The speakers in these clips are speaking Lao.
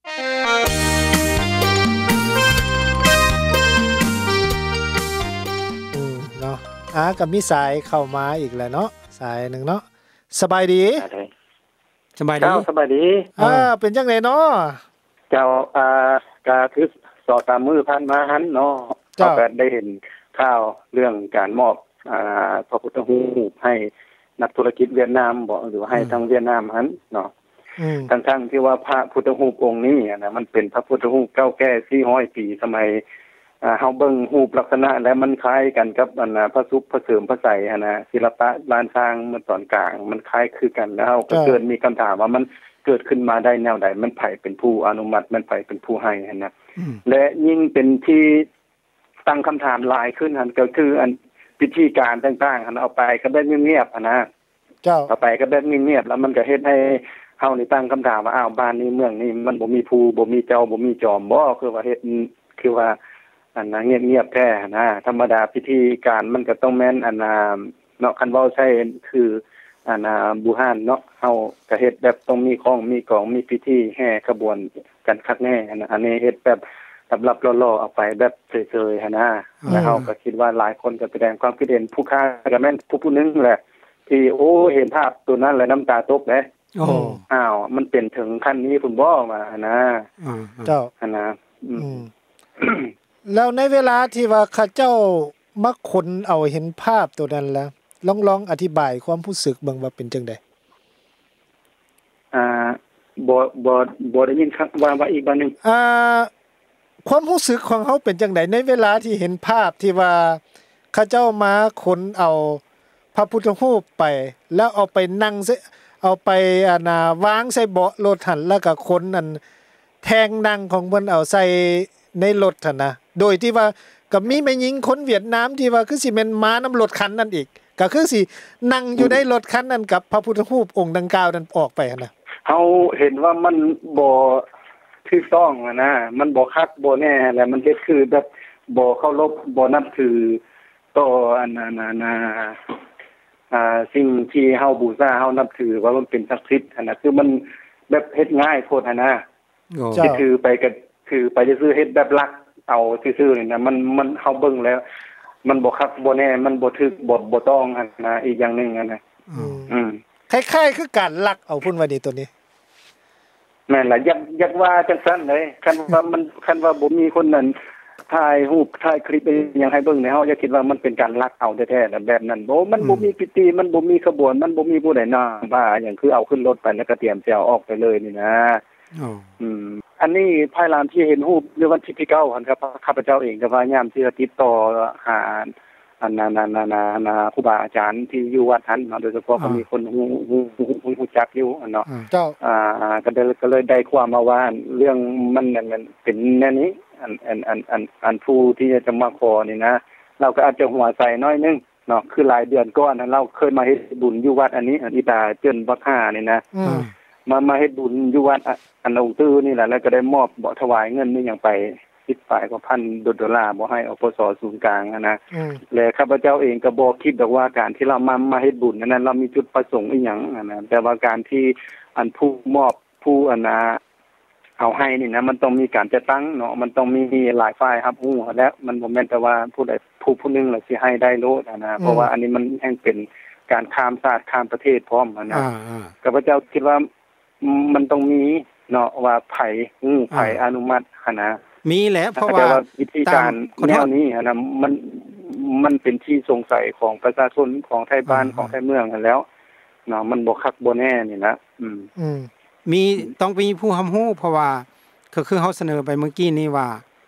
ອືມ ເນາະ ອ່າ ກໍມີສາຍເຂົ້າມາອີກແລ້ວເນາະ ສາຍໜຶ່ງເນາະ. ສະບາຍດີ. ສະບາຍດີ. ເຈົ້າ ສະບາຍດີ. ເອີ ເອີ ເປັນຈັ່ງໃດເນາະ? ເຈົ້າ ອ່າ ກະຄືສອງສາມມື້ຜ່ານມາຫັ້ນເນາະ ເຈົ້າ ເຮົາກະໄດ້ເຫັນຂ່າວເລື່ອງການມອບ ອ່າ ພະພຸດທະຮູບໃຫ້ນັກທຸລະກິດຫວຽດນາມບໍ ຫຼືວ່າໃຫ້ ອືມ ທາງຫວຽດນາມຫັ້ນເນາະ. ອືມ ທັງໆທີ່ວ່າພະພຸດທະຮູບອົງນີ້ຫັ້ນນະ ມັນເປັນພະພຸດທະຮູບເກົ່າແກ່ສີ່ຮ້ອຍປີ ສະໄໝ ອ່າ ເຮົາເບິ່ງຮູບລັກສະນະແລ້ວມັນຄ້າຍກັນກັບ ອັນນາ ພະສຸກ ພະເສີມ ພະໄຊຫັ້ນນະ ສິລະປະລ້ານຊ້າງເມື່ອຕອນກາງ ມັນຄ້າຍຄືກັນ. ແລ້ວເຮົາກໍ ເອີ ເກີດມີຄຳຖາມວ່າມັນເກີດຂຶ້ນມາໄດ້ແນວໃດ? ແມ່ນໃຜເປັນຜູ້ອະນຸມັດ? ແມ່ນໃຜເປັນຜູ້ໃຫ້ຫັ້ນນະ? ອືມ ແລະ ຍິ່ງເປັນທີ່ຕັ້ງຄຳຖາມຫຼາຍຂຶ້ນຫັ້ນ ກໍຄື ອັນ ພິທີການຕ່າງໆຫັ້ນ ເອົາໄປກໍແບບງຽບໆຫັ້ນນະ. ເຈົ້າ ເອົາໄປກໍແບບງຽບໆ ແລ້ວມັນກໍເຮັດໃຫ້ເຮົານີ້ຕັ້ງຄຳຖາມວ່າ ອ້າວ ບ້ານນີ້ເມືອງນີ້ມັນບໍ່ມີຜູ້ ບໍ່ມີເຈົ້າ ບໍ່ມີຈອມບໍ? ຄືວ່າເຮັດ ຄືວ່າ ອັນນາ ງຽບໆແທ້ຫັ້ນນະ. ທຳມະດາພິທີການມັນກໍຕ້ອງແມ່ນ ອັນນາ ເນາະ ຄັນເວົ້າໃຊ້ຄື ອັນນາ ບູຮານເນາະ ເຮົາກໍເຮັດແບບຕ້ອງມີຂອງມີກອງ ມີພິທີແຫ່ຂະບວນກັນຄັກແນ່ຫັ້ນນະ. ອັນນີ້ເຮັດແບບລັບໆຫຼໍ່ໆ ເອົາໄປແບບເຊີຍໆຫັ້ນນະ. ແລ້ວເຮົາກໍຄິດວ່າຫຼາຍຄົນກໍສະແດງຄວາມຄິດເຫັນ ຜູ້ຂ້າກໍແມ່ນຜູ້ ຜູ້ໜຶ່ງແຫຼະ ທີ່ ໂອ້ ເຫັນພາບໂຕນັ້ນແລ້ວນ້ຳຕາຕົກເດ້. ໂອ້ ອ້າວ ມັນເປັນເຖິງຂັ້ນນີ້ພຸ້ນບໍ ວ່າຫັ້ນນະ. ເຈົ້າ ຫັ້ນນະ. ອືມ ອືມ ແລ້ວໃນເວລາທີ່ວ່າເຂົາເຈົ້າມາຂົນເອົາເຫັນພາບໂຕນັ້ນລະ ລອງ ລອງອະທິບາຍຄວາມຮູ້ສຶກເບິ່ງວ່າເປັນຈັ່ງໃດ? ອ່າ ບໍ່ ບໍ່ ບໍ່ໄດ້ຍິນຄັບ ວ່າ ວ່າອີກບາດໜຶ່ງ. ອ່າ ຄວາມຮູ້ສຶກຂອງເຮົາເປັນຈັ່ງໃດ ໃນເວລາທີ່ເຫັນພາບທີ່ວ່າເຂົາເຈົ້າມາຂົນເອົາພະພຸດທະຮູບໄປ ແລ້ວເອົາໄປນັ່ງໃສ່ ເອົາໄປ ອັນນາ ວາງໃສ່ເບາະລົດຫັ້ນ ແລ້ວກໍຂົນ ອັນ ແທ່ງນັ່ງຂອງເພິ່ນເອົາໃສ່ໃນລົດຫັ້ນນະ ໂດຍທີ່ວ່າກໍມີແມ່ຍິງຄົນຫວຽດນາມທີ່ວ່າຄືຊິແມ່ນມານຳລົດຄັນນັ້ນອີກ ກໍຄືຊິນັ່ງຢູ່ໃນລົດຄັນນັ້ນກັບພະພຸດທະຮູບອົງດັ່ງກ່າວນັ້ນອອກໄປຫັ້ນນະ. ເຮົາເຫັນວ່າມັນບໍ່ຖືກຕ້ອງຫັ້ນນະ ມັນບໍ່ຄັກບໍ່ແນ່ ແລະ ມັນເຮັດຄືແບບບໍ່ເຄົາລົບ ບໍ່ນັບຖືຕໍ່ ອັນ ອັນ ອັນ ອ່າ ສິ່ງທີ່ເຮົາບູຊາ ເຮົານັບຖືວ່າມັນເປັນສັກສິດຫັ້ນນະ ຄືມັນແບບເຮັດງ່າຍໂພດຫັ້ນນະ. ໂອ້ ເຈົ້າ ຖືໄປກໍຖືໄປຊື່ໆ ເຮັດແບບລັກເອົາຊື່ໆນີ້ນະ ມັນ ມັນ ເຮົາເບິ່ງແລ້ວ ມັນບໍ່ຄັກບໍ່ແນ່ ມັນບໍ່ຖືກ ບໍ່ ບໍ່ຕ້ອງຫັ້ນນະ ອີກຢ່າງໜຶ່ງຫັ້ນນະ. ອືມ ອືມ ຄ້າຍໆຄືການລັກເອົາພຸ້ນວ່ານີ້ ໂຕນີ້. ແມ່ນລະ ຢາກ ຢາກວ່າຈັ່ງຊັ້ນເດ້. ຄັນວ່າມັນ ຄັນວ່າບໍ່ມີຄົນນັ້ນຖ່າຍຮູບ ຖ່າຍຄລິບອີຫຍັງໃຫ້ເບິ່ງນີ້ ເຮົາຢາກຄິດວ່າມັນເປັນການລັກເອົາແທ້ໆລະ ແບບນັ້ນ. ໂອ້ ມັນ ອືມ ບໍ່ມີພິທີ ມັນບໍ່ມີຂະບວນ ມັນບໍ່ມີຜູ້ໃດນາ ບ້າຫຍັງ ຄືເອົາຂຶ້ນລົດໄປ ແລ້ວກໍຕຽມຊິເອົາອອກໄປເລີຍນີ້ນະ. ໂອ້ ອືມ ອັນນີ້ພາຍຫຼັງທີ່ເຫັນຮູບໃນວັນທີ ທີເກົ້າຫັ້ນ ຂ້າພະເຈົ້າເອງກໍພະຍາຍາມທີ່ຈະຕິດຕໍ່ຫາ ອັນ ອັນ ອັນ ອັນ ອັນ ອັນ ຄູບາອາຈານທີ່ຢູ່ວັດຫັ້ນເນາະ ໂດຍສະເພາະ ອ່າ ກໍມີຄົນຮູ້ ຮູ້ ຮູ້ ຮູ້ຈັກຢູ່ຫັ້ນເນາະ. ເຈົ້າ ອ່າ ກໍໄດ້ ກໍເລີຍໄດ້ຄວາມມາວ່າ ເລື່ອງມັນ ມັນ ມັນເປັນແນວນີ້ ອັນ ອັນ ອັນ ອັນ ອັນຜູ້ທີ່ຈະມາຂໍນີ້ນະ ລາວກໍອາດຈະຫົວໃສໜ້ອຍໜຶ່ງ ເນາະ ຄືຫຼາຍເດືອນກ່ອນຫັ້ນ ລາວເຄີຍມາເຮັດບຸນຢູ່ວັດອັນນີ້ ອັນອີຕາເຈີນວັກຫ້ານີ້ນະ ອືມ ມາ ມາເຮັດບຸນຢູ່ວັດ ອາ ອັນອົງຕື້ນີ້ແຫຼະ ແລ້ວກໍໄດ້ມອບ ບໍ່ ຖວາຍເງິນອີຫຍັງໄປ ສິບປາຍກວ່າພັນໂດລາ ບໍ່ ໃຫ້ ອປສ ສູນກາງຫັ້ນນະ. ອືມ ແລະ ຂ້າພະເຈົ້າເອງກໍບໍ່ຄິດດອກວ່າ ການທີ່ລາວມາ ມາເຮັດບຸນອັນນັ້ນ ລາວມີຈຸດປະສົງອີຫຍັງຫັ້ນນະ ແຕ່ວ່າການທີ່ ອັນຜູ້ມອບ ຜູ້ ອັນນາ ເອົາໃຫ້ນີ້ນະ ມັນຕ້ອງມີການຈັດຕັ້ງເນາະ ມັນຕ້ອງມີຫຼາຍຝ່າຍຮັບຮູ້ຫັ້ນແຫຼະ ມັນບໍ່ແມ່ນແຕ່ວ່າຜູ້ໃດຜູ້ ຜູ້ໜຶ່ງລະຊິໃຫ້ໄດ້ໂລດຫັ້ນນະ ອືມ ເພາະວ່າອັນນີ້ມັນແຮ່ງເປັນການຂ້າມຊາດຂ້າມປະເທດພ້ອມຫັ້ນນະ. ອ່າໆ ຂ້າພະເຈົ້າຄິດວ່າ ອືມ ມັນຕ້ອງມີເນາະ ວ່າໃຜຮູ້ ອ່າ ໃຜອະນຸມັດຫັ້ນນະ ມີແຫຼະ ເພາະວ່າ ແຕ່ວ່າວິທີການແນວນີ້ຫັ້ນນະ ມັນ ມັນເປັນທີ່ສົງໄສຂອງປະຊາຊົນ ຂອງໄທບ້ານ ອ່າໆ ຂອງໄທເມືອງຫັ້ນແລ້ວເນາະ ມັນບໍ່ຄັກບໍ່ແນ່ນີ້ນະ. ອືມ ອືມ ມີ ອືມ ຕ້ອງມີຜູ້ຮັບຮູ້ ເພາະວ່າ ກໍຄືເຮົາສະເໜີໄປເມື່ອກີ້ນີ້ວ່າ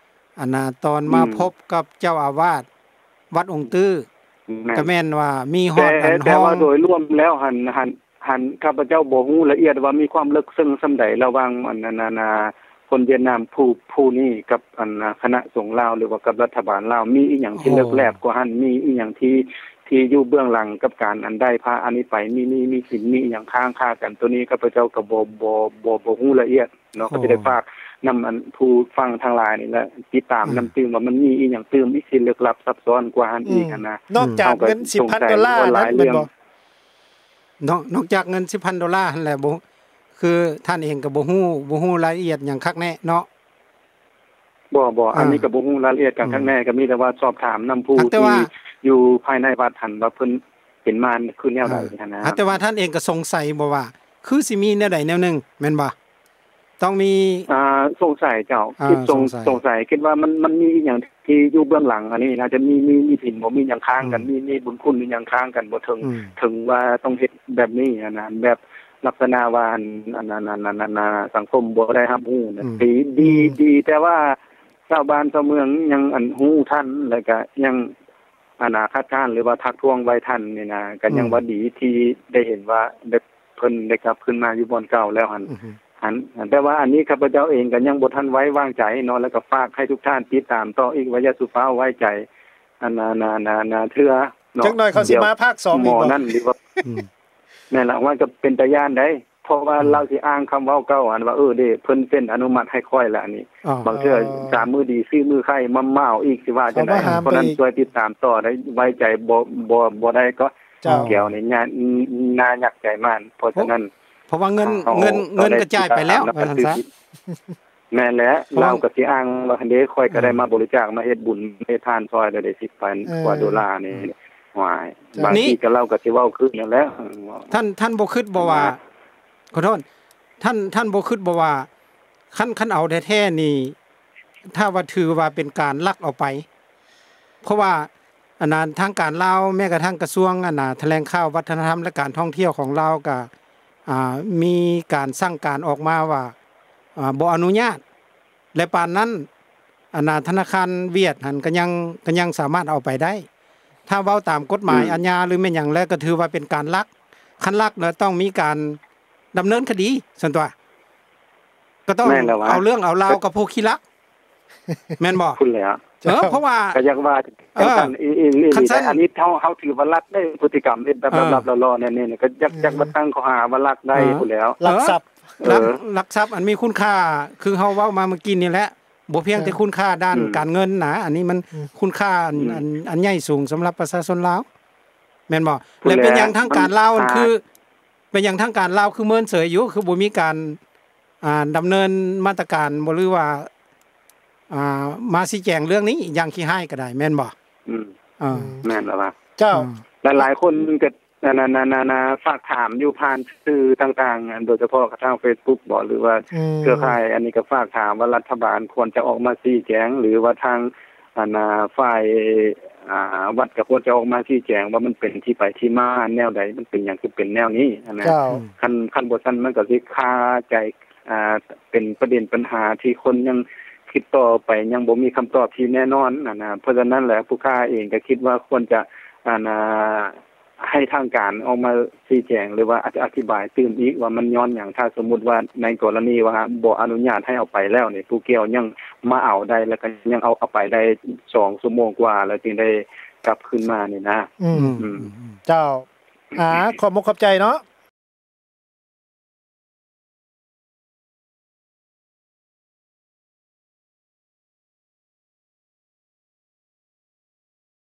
ອັນນາ ຕອນມາ ອືມ ພົບກັບເຈົ້າອາວາດວັດອົງຕື້ ແມ່ນ ກໍແມ່ນວ່າມີຮອດ ແຕ່ ອັນ ແຕ່ວ່າ ຫ້ອງ ໂດຍລວມແລ້ວຫັ້ນ ຫັ້ນ ຫັ້ນ ຂ້າພະເຈົ້າບໍ່ຮູ້ລະອຽດວ່າມີຄວາມເລິກເຊິ່ງສ່ຳໃດ ລະຫວ່າງ ອັນ ອັນ ອັນ ອ່າ ຄົນຫວຽດນາມຜູ້ ຜູ້ນີ້ກັບ ອັນ ອ່າ ຄະນະສົງລາວ ຫຼືວ່າກັບລັດຖະບານລາວ ມີອີ່ຫຍັງທີ່ ໂອ້ ເລິກແລບກວ່າຫັ້ນ ມີອີ່ຫຍັງທີ່ ທີ່ຢູ່ເບື້ອງຫຼັງກັບການ ອັນ ໄດ້ພະອັນນີ້ໄປ ມີ ມີ ມີສິນ ມີອີ່ຫຍັງຄ້າງຄາກັນ ໂຕນີ້ຂ້າພະເຈົ້າກໍບໍ່ ບໍ່ ບໍ່ ບໍ່ຮູ້ລະອຽດເນາະ. ໂອ້ ກໍຊິໄດ້ຝາກນຳ ອັນ ຜູ້ຟັງທັງຫຼາຍນີ້ແຫຼະ ຕິດຕາມ ອ່າ ນຳຕື່ມວ່າມັນມີອີ່ຫຍັງຕື່ມອີກທີ່ເລິກລັບຊັບຊ້ອນກວ່າຫັ້ນ ອືມ ອີກຫັ້ນນະ. ນອກຈາກເງິນສິບພັນໂດລານັ້ນແມ່ນບໍ່? ນອກ ນອກຈາກເງິນສິບພັນໂດລາຫັ້ນແຫຼະ ບໍ່ ຄືທ່ານເອງກໍບໍ່ຮູ້ ບໍ່ຮູ້ລາຍລະອຽດຫຍັງຄັກແນ່ເນາະ? ບໍ່ ບໍ່ ອ່າ ອັນນີ້ກໍບໍ່ຮູ້ລາຍລະອຽດກັນ ອືມ ຄັກແນ່ ກໍມີແຕ່ວ່າສອບຖາມນຳຜູ້ ຫາກແຕ່ວ່າ ທີ່ຢູ່ພາຍໃນວັດຫັ້ນ ວ່າເພິ່ນເປັນມາຄືແນວໃດ ອ່າ ຫັ້ນນະ. ຫາກແຕ່ວ່າທ່ານເອງກໍສົງໄສບໍ່ວ່າ ຄືຊິມີແນວໃດແນວໜຶ່ງ ແມ່ນບໍ່? ຕ້ອງມີ ອ່າ ສົງໄສເຈົ້າ ອ່າ ຄິດສົງ ສົງໄສ ສົງໄສ ຄິດວ່າມັນ ມັນມີອີ່ຫຍັງທີ່ຢູ່ເບື້ອງຫຼັງອັນນີ້ ອາດຈະມີ ມີ ມີຜິດບໍ່ ມີຫຍັງຄ້າງກັນ ອືມ ມີ ມີບຸນຄຸນອີ່ຫຍັງຄ້າງກັນບໍ່ ເຖິງ ອືມ ເຖິງວ່າຕ້ອງເຮັດແບບນີ້ຫັ້ນນະ ແບບລັກສະນະວ່າອັນ ອັນ ອັນ ອັນ ອັນ ອັນ ອັນ ສັງຄົມບໍ່ໄດ້ຮັບຮູ້ນະ ອືມ ດີ ດີ ອືມ ດີ ແຕ່ວ່າຊາວບ້ານຊາວເມືອງຍັງ ອັນ ຮູ້ທັນ ແລ້ວກະຍັງ ອັນ ອາ ຄັດຄ້ານ ຫຼືວ່າທັກທ້ວງໄວທັນນີ້ນະ ກໍຍັງ ອືມ ວ່າດີທີ່ໄດ້ເຫັນວ່າ ແບບ ເພິ່ນໄດ້ກັບຄືນມາຢູ່ບ່ອນເກົ່າແລ້ວຫັ້ນ ອືຮຶ ຫັ້ນ ແຕ່ວ່າອັນນີ້ຂ້າພະເຈົ້າເອງກໍຍັງບໍ່ທັນໄວ້ວາງໃຈເນາະ ແລ້ວກໍຝາກໃຫ້ທຸກທ່ານຕິດຕາມຕໍ່ອີກ ວ່າຢ່າສູ່ຟ້າວໄວ້ໃຈ ອັນ ອັນ ອັນ ອັນ ອັນ ເທື່ອເນາະ ຈັກໜ່ອຍເຂົາຊິມາພາກສອງອີກບໍ່ ໝໍນັ້ນ ຫຼືວ່າ ອືມ ແມ່ນລະ ມັນກໍເປັນຕາຢ້ານໄດ໋ ເພາະວ່າ ອືມ ລາວຊິອ້າງຄຳເວົ້າເກົ່າ ອັນວ່າ ເອີເດ້ ເພິ່ນເຊັນອະນຸມັດໃຫ້ຂ້ອຍລະ ອັນນີ້ ອໍ ບາງເທື່ອ ອໍ ສາມມື້ດີ ສີ່ມື້ໄຂ້ ມາເມົາອີກ ຊິວ່າຈັ່ງໃດ ເພາະນັ້ນຊ່ວຍຕິດຕາມຕໍ່ໄດ້ ໄວ້ໃຈບໍ່ ບໍ່ ບໍ່ໄດ້ກໍ ເຈົ້າ ແກວນີ້ ໜ້າ ໜ້າຍັກໃຈມານ ເພາະສະນັ້ນ ເພາະວ່າເງິນ ເງິນ ເງິນກໍຈ່າຍໄປແລ້ວ ວ່າຊັ້ນຊະ ແມ່ນແຫຼະ ລາວກໍຊິອ້າງວ່າ ຫັ້ນເດ້ ຂ້ອຍກໍໄດ້ມາບໍລິຈາກ ມາເຮັດບຸນ ເຮັດທານຊ່ອຍ ແລ້ວໄດ້ສິບພັນ ເອີ ກວ່າໂດລານີ້ ໂອ້ຍ ບາງທີກໍລາວກໍຊິເວົ້າຄືນນັ້ນແຫຼະ ທ່ານ ທ່ານບໍ່ຄິດບໍ່ວ່າ ຂໍໂທດ ທ່ານ ທ່ານບໍ່ຄິດບໍ່ວ່າ ຄັນ ຄັນເອົາແທ້ໆນີ້ ຖ້າວ່າຖືວ່າເປັນການລັກເອົາໄປ ເພາະວ່າ ອັນນັ້ນ ທາງການລາວ ແມ້ກະທັ່ງກະຊວງ ອັນນ່າ ຖະແຫຼງຂ່າວວັດທະນະທຳ ແລະ ການທ່ອງທ່ຽວຂອງລາວກະ ອ່າ ມີການສັ່ງການອອກມາວ່າ ອ່າ ບໍ່ອະນຸຍາດ ແລະ ປານນັ້ນ ອັນນ່າ ທະນາຄານຫວຽດຫັ້ນກະຍັງ ກະຍັງສາມາດເອົາໄປໄດ້ ຖ້າເວົ້າຕາມກົດໝາຍ ອືມ ອາຍາ ຫຼືແມ່ນຫຍັງແລ້ວ ກະຖືວ່າເປັນການລັກ ຄັນລັກແລ້ວຕ້ອງມີການດຳເນີນຄະດີ ຊັ້ນຕົວະ ກະຕ້ອງ ແມ່ນແລ້ວວະ ເອົາເລື່ອງເອົາລາວກັບຜູ້ຂີ້ລັກ ແມ່ນບໍ່? ພຸ້ນແຫຼະ ເອີ ເພາະວ່າ ກະຢາກວ່າ ເອີ ຈັ່ງຊັ້ນອີ່ຫຼີ ຄັນຊັ້ນ ອັນນີ້ເຮົາ ເຮົາຖືວ່າລັກໄດ້ ພຶດຕິກຳເຮັດແບບ ເອີ ລັບໆຫຼໍ່ໆແນ່ໆ ກະຢາກ ເອີ ຢາກມາຕັ້ງຂໍ້ຫາວ່າລັກໄດ້ ເອີ ພຸ້ນແລ້ວ ລັກຊັບ ເອີ ລັກຊັບອັນມີຄຸນຄ່າ ຄືເຮົາເວົ້າມາເມື່ອກີ້ນີ້ແຫຼະ ບໍ່ພຽງແຕ່ຄຸນຄ່າດ້ານ ເອີ ການເງິນນະ ອັນນີ້ມັນ ອືມ ຄຸນຄ່າອັນ ອືມ ອັນ ອັນໃຫຍ່ສູງສຳລັບປະຊາຊົນລາວ ແມ່ນບໍ່? ພຸ້ນແຫຼະ ແລະ ເປັນຫຍັງທາງການລາວ ມັນ ຄື ເປັນຫຍັງທາງການລາວຄືເມີນເສີຍຢູ່ ຄືບໍ່ມີການ ອ່າ ດຳເນີນມາດຕະການບໍ່ ຫຼືວ່າ ອ່າ ມາຊີ້ແຈງເລື່ອງນີ້ຢ່າງຂີ້ຮ້າຍກໍໄດ້ ແມ່ນບໍ່? ອືມ ເອີ ແມ່ນແລ້ວວ່າ ເຈົ້າ ອືມ ຫຼາຍໆຄົນກໍ ອັນນັ້ນ ອັນນັ້ນ ອັນນັ້ນ ຝາກຖາມຢູ່ຜ່ານສື່ຕ່າງໆ ໂດຍສະເພາະກະທາງເຟສບຸກບໍ ຫຼືວ່າ ອືມ ເຄືອຂ່າຍ ອັນນີ້ກໍຝາກຖາມວ່າລັດຖະບານຄວນຈະອອກມາຊີ້ແຈງ ຫຼືວ່າທາງ ອັນນ່າ ຝ່າຍ ອ່າ ວັດກໍຄວນຈະອອກມາຊີ້ແຈງວ່າມັນເປັນທີ່ໄປທີ່ມາແນວໃດ ມັນເປັນຫຍັງຄືເປັນແນວນີ້ຫັ້ນນະ ເຈົ້າ ຄັນ ຄັນບໍ່ຊັ້ນມັນກໍຊິຄາໃຈ ອ່າ ເປັນປະເດັນປັນຫາທີ່ຄົນຍັງຄິດຕໍ່ໄປ ຍັງບໍ່ມີຄຳຕອບທີ່ແນ່ນອນຫັ້ນນະ ເພາະສະນັ້ນແຫຼະ ຜູ້ຂ້າເອງກໍຄິດວ່າຄວນຈະ ອັນນ່າ ໃຫ້ທາງການອອກມາຊີ້ແຈງ ຫຼືວ່າອະ ອະທິບາຍຕື່ມອີກວ່າມັນຍ້ອນຫຍັງ ຖ້າສົມມຸດວ່າໃນກໍລະນີວ່າບໍ່ອະນຸຍາດໃຫ້ເອົາໄປແລ້ວນີ້ ຜູ້ກ່ຽວຍັງມາເອົາໄດ້ ແລ້ວກໍຍັງເອົາ ເອົາໄປໄດ້ສອງຊົ່ວໂມງກວ່າ ແລ້ວຈຶ່ງໄດ້ກັບຄືນມານີ້ນະ ອືມ ອືມ ເຈົ້າ ອ່າ ຂອບອົກຂອບໃຈເນາະ